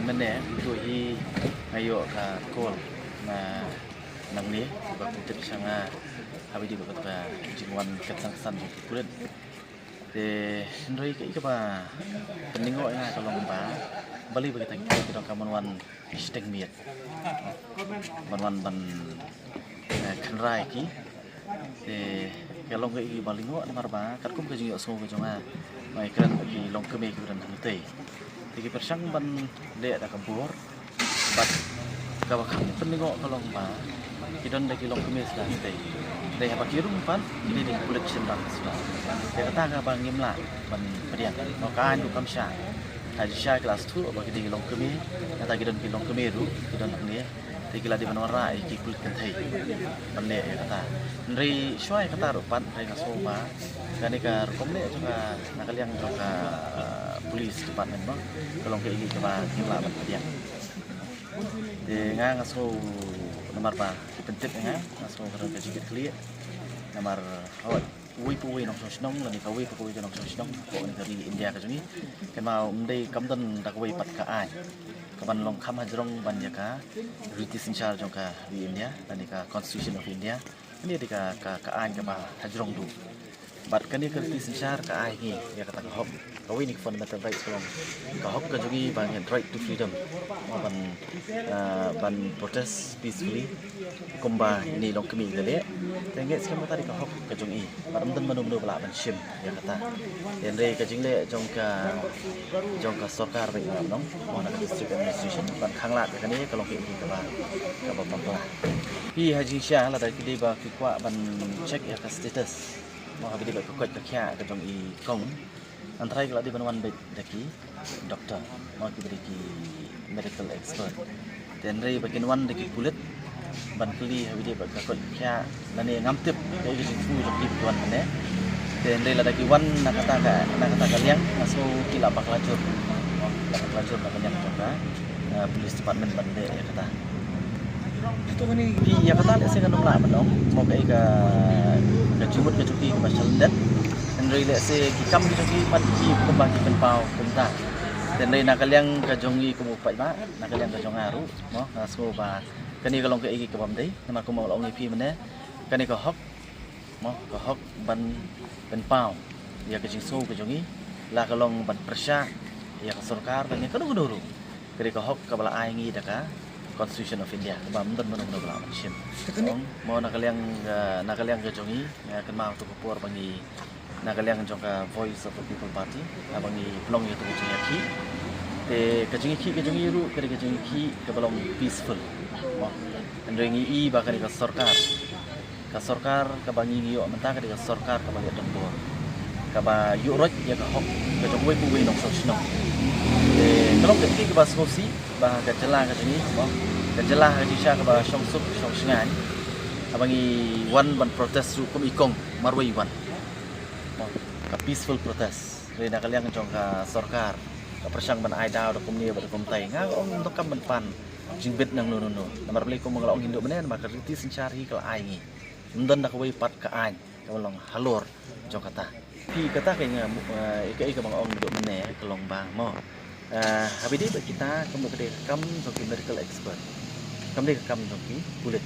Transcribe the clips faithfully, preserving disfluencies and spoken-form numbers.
Mynne to hi nga ïoh ka call na nangne ba pyntip sha nga ha ba dei ba ka jingwan ka tang san jong ki pulit. Te hynrei ka i kaba pynlyngngoh ïa nga ka long ba balei ba kita ki pulit ki dang ka man wan shiteng miet, man wan ban eh, kynrai ki. Te ka long ka i ba lyngngoh namar ba katkum ka jingïohsngew ka jong nga, nga kren ba ki longkmie ki ba don hangtei. Te ki pyrshang ban leh da ka bor bad kaba kham pynlyngngoh ka long ba ki don da ki longkmie sdang tei. Te haba ki rung pat ki dei da ki pulit shynrang sdang. Te kata kaba ngim lah ban pdiang. Ka aiñ ruh kam shah. Ha jingshisha ki la sdang ba ki dei ki longkmie, kata ki don ki longkmie ruh ki don hangne. Te ki la dei ban wanrah ïa ki pulit kynthei ban leh ïa kata. Hynrei shuwa ïa kata ruh pat hynrei nga sngew ba kane ka rukom leh jong ka na ka liang jong ka, ah, police department ba ka long kaei kaba ngim lah ban pdiang. Te nga nga sngew namar ba ki pyntip ïa nga, nga sngew ka don ka jingkitkhlieh namar hooid uwei pa uwei u nongshong shnong lane kawei pa kawei ka nongshong shnong hapoh kane ka ri India ka jong ngi. Kynmaw ym dei, kam don da kawei pat ka aiñ kaban long kham hajrong ban ïa ka riti synshar jong ka ri India lane ka Constitution of India. Kane dei ka, ka, ka aiñ kaba hajrong duh. Bad kane ka riti synshar ka ai ngi ïa kata ka hok, kawei na ki fundamental rights ka long ka hok ka jong ngi ba ngi right to freedom, ban, ah, ban protest peacefully kumba ine i longkmie i la leh. Te ngeit skhem kata dei ka hok ka jong i bad ym don mano mano ba lah ban shim ïa kata. Hynrei ka jingleh jong ka, jong ka sorkar ba i ïa nong, mo na ka district administration ban khanglad ïa kane ka long kaei kaba, kaba bakla. Phi ha jingshisha lada ki dei ba ki kwah ban check ïa ka status, mo ha ba dei ba ka koit ka khiah ka jong i kong, hynrei ki la dei ban wan beit da ki doctor, mo ki ba dei ki medical expert. Te hynrei ba kin wan da ki pulit ban kylli ha ba dei ba ka koit ka khiah lane ngam tip kaei ka jingsngew jong ki ba ki wan hangne. Te hynrei lada ki wan na kata ka, na kata ka liang nga sngew ki la bakla jur, mo ki la bakla jur na ka liang jong ka, ah, police department ban leh ïa kata. Phi, ïa kata lehse ngan ym lah ban ong, mo kaei ka, ka jingmut ka jong ki kaba shalyndet. Hynrei lehse ki kam ki jong ki pat ki kumba ki pynpaw kumta. Te hynrei na ka liang ka jong ngi kum u paidbah, na ka liang ka jong nga ruh, mo nga sngew ba kane ka long kaei kabym dei namar kumba nga la ong ïa phi mynne, kane ka hok, mo ka hok ban pynpaw ïa ka jingsngew ka jong ngi, la ka long ban pyrshah ïa ka sorkar lane kano kano ruh. Ka dei ka hok kaba la ai ngi da ka Constitution of India kaba ym don mano mano ba lah ban shim. Te kane mo na ka liang, ah, na ka liang ka jong ngi, ah, kynmaw to ka por ba ngi na ka liang jong ka Voice of the People Party, ah, ba ngi pynlong ïa to ka jingïakhih. Te ka jingïakhih ka jong ngi ruh ka dei ka jingïakhih kaba long peaceful. Mo hynrei ngi i ba ka dei ka sorkar, ka sorkar kaba ngi ngi ïoh mynta ka dei ka sorkar kaba ïa donbor, kaba ïuh roit ïa ka hok ka jong uwei pa uwei u nongshong shnong. Te ka long kaei kaba sngewsih ba ka jylla ka jong ngi, mo ka jylla ka jingshisha kaba shongsuk shongshngaiñ, haba ngi wan ban protest ruh kum i kong marwei i wan, mo ka peaceful protest. Hynrei na ka liang jong ka sorkar ka pyrshang ban ai daw da kumne bad da kumtai. Nga ong ym donkam ban pan jingbit nangno nangno namar balei kum nga la ong hi mynne namar ka riti synshar hi ka la ai ngi. Ym don da kawei pat ka aiñ kaba long halor jong kata. Phi, kata ka nga, eh, kaei kaba nga ong mynne ka long ba mo, eh, ha ba dei ba kita ka mut ka dei ka kam jong ki medical expert, kam dei ka kam jong ki pulit.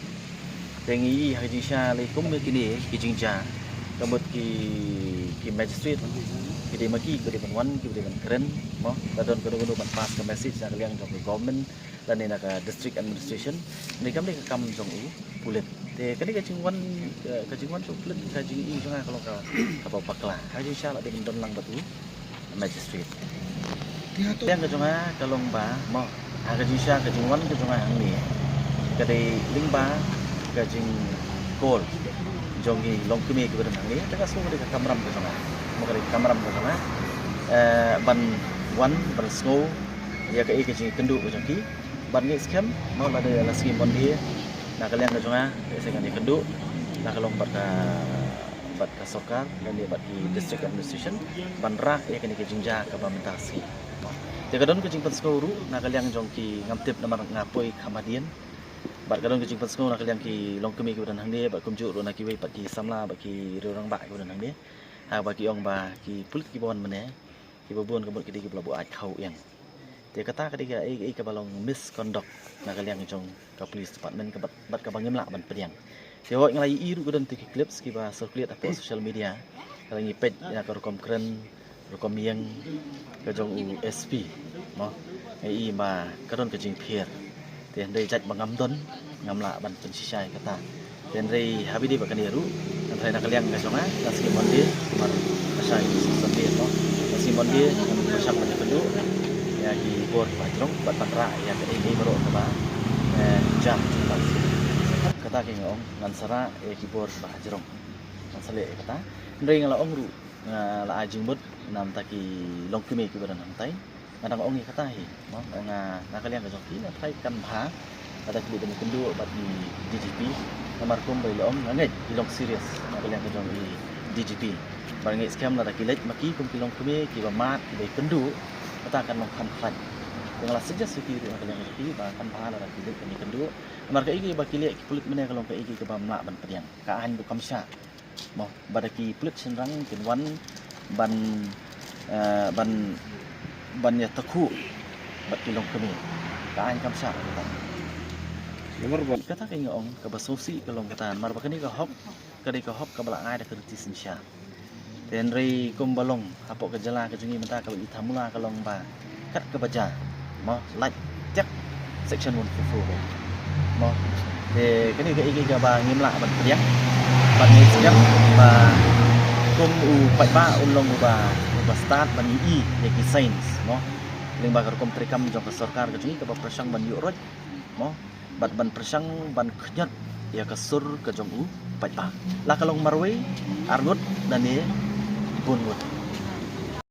Te ngi i ha ka jingshisha lei kum ïa kine ki jingjia ka mut ki, ki magistrate ki dei ma ki, ki dei ban wan, ki dei ban kren, mo la don kano kano ban pass ka message na ka liang jong ka government lane na ka district administration. Hynrei kam dei ka kam jong u pulit. Te kane ka jingwan, eh, ka jingwan jong u pulit, ka jing i jong nga ka long ka, kaba bakla. Ha ka jingshisha la dei ban don lang bad u magistrate. Te ha to liang ka jong nga ka long ba mo ha ka jingshisha ka jingwan ka jong nga hangne ka dei lyngba ka jingkol jong ki longkmie kiba don hangne. Te ka sngew ka dei ka kamram ka jong nga, mo ka dei ka kamram ka jong nga, eh, ban wan ban sngew ïa kaei ka jingkynduh ka jong ki. Bad ngi skhem mo lada la sngi Monday na ka liang ka jong nga, te sa ngan ïakynduh la ka long bad ka, bad ka sorkar lane bad ki district administration ban rah ïa kane ka jingjia kaba mynta sngi. Te ka don ka jingpynsngew ruh na ka liang jong ki, ngam tip namar nga poi kham hadien. Bad ka don ka jingpynsngew na ka liang ki longkmie kiba don hangne bad kumjuh ruh na kiwei pat ki samla bad ki riew rangbah kiba don hangne. Ha ba ki ong ba ki pulit kiba wan mynne kiba bun ka mut ki dei kiba la buaid khaw ïeng. Te kata ka dei ka ei ei kaba long misconduct na ka liang jong ka police department, ka bad, bad kaba ngim lah ban pdiang. Te hooid, nga la ïohi ruh ka don te ki clips kiba circulate hapoh social media, ka la ngi peit ïa ka rukom kren, rukom ïeng ka jong u S P, mo. Nga ïohi ba ka don ka jingpher. Te hynrei jait ba ngam don, ngam lah ban pynshisha ïa kata. Te hynrei ha ba dei ba kane ruh, hynrei na ka liang ka jong nga, nga sngew mon de, namar ka shai ka Sunday, mo. Nga sngew mon de, nga pyrshang ban ïakynduh ïa ki bor ba hajrong bad ban rah ïa kaei kaei baroh kaba, eh, jia. Kata ka nga ong, ngan sa rah ïa ki bor ba hajrong. Ngan sa leh ïa kata. Hynrei nga la ong ruh, nga la ai jingmut na bynta ki longkmie kiba don hangtai. Nga dang ong ïa kata hi, mo, nga, na ka liang ka jong ki, nga tharai kan bha lada ki leit ban ïakynduh bad i D G P. Namar kumba i la ong, nga ngeit i long serious na ka liang ka jong i D G P. Bad nga ngeit skhem lada ki leit ma ki kum ki longkmie kiba mad, kiba ïakynduh, kata kan long kham khlaiñ. Te nga la suggest ïa ki ruh na ka liang ka jong ki ba kan bha lada ki leit ban ïakynduh. Namar kaei kaei ba ki leh ki pulit mynne ka long kaei kaei kaba ym lah ban pdiang. Ka aiñ ruh kam shah, mo, ba da ki pulit shynrang kin wan ban, eh, ban, ban ïatakhuh bad ki longkmie. Ka aiñ kam shah kata. Namar ba kata ka nga ong, kaba sngewsih ka long kata, namar ba kane ka hok, ka dei ka hok kaba la ai da ka riti synshar. Te hynrei kumba long hapoh ka jylla ka jong ngi mynta, kaba i thamula ka long ba kat kaba jia, mo, lait tiak Section one four four, mo. Te kane kaei kaei kaba ngim lah ban pdiang. Bad ngi skhem ba kum u paidbah un long uba, uba stad ban ïohi ïa ki signs, mo, lyngba ka rukom treikam jong ka sorkar ka jong ngi kaba pyrshang ban ïuh roit, mo, bad ban pyrshang ban khñiot ïa ka sur ka jong u paidbah, la ka long marwei, arngut, lane bun ngut.